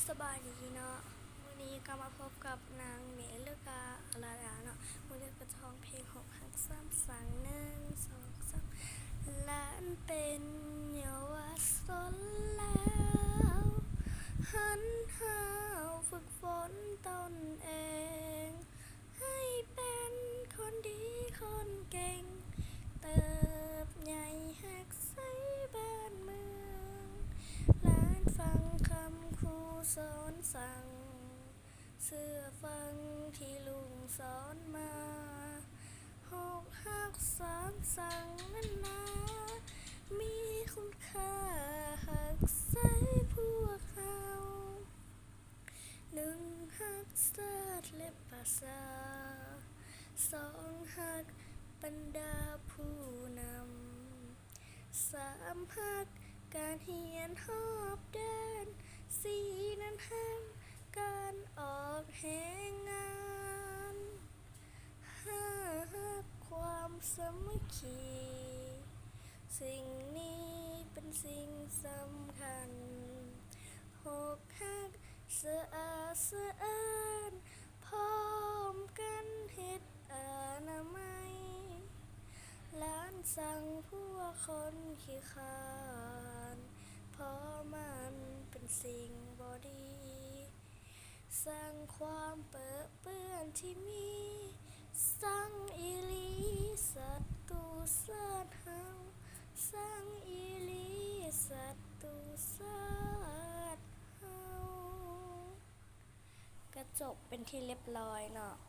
ສະບາຍດີເນາະ ມື້ນີ້ກໍມາພົບກັບນາງເມເລີກາອາລາດາເນາະ ມື້ນີ້ກໍຈະຮ້ອງເພງຫົກຮັກສາມສັງ ໜຶ່ງ ສອງ ສາມ ຫຼານເປັນເຍົາວະຊົນແລ້ວ ຫັນຫ້າວຝຶກຝົນຕົນເອງ ໃຫ້ເປັນຄົນດີຄົນເກັ່ງ ເຕີບໃຫຍ່ຮັກໃສບ້ານເມືອງ ຫຼານຟັງຄຳຄູສອນສັ່ງ ເຊື່ອຟັງທີ່ລຸງສອນມາ ຫົກຮັກສາມສັງນັ້ນນາ ມີຄຸນຄ່າຮັກໃສພວກເຮົາ ໜຶ່ງ ຮັກຊາດ ແລະ ປະຊາ ສອງ ຮັກບັນດາຜູ້ນຳ ສາມ ຮັກການຮຽນຮອບດ້ານ ສີ່ ນັ້ນ ຮັກການອອກແຮງງານ ຫ້າ ຮັກຄວາມສາມັກຄີ ສິ່ງນີ້ເປັນສິ່ງສຳຄັນ ຫົກ ຮັກສະອາດສະອ້ານ ພ້ອມກັນເຮັດອະນາໄມ ຫຼານສັ່ງພວກຄົນຂີ້ຄ້ານ ເພາະມັນເປັນສິ່ງບໍ່ດີ ສັ່ງຄວາມເປິເປື້ອນທີ່ມີ ສັ່ງອີ່ຫຼີສັດຕູຊາດເຮົາ ສັ່ງອີ່ຫຼີສັດຕູຊາດເຮົາ ກະຈົບເປັນທີ່ລຽບລ້ອຍເນາະ.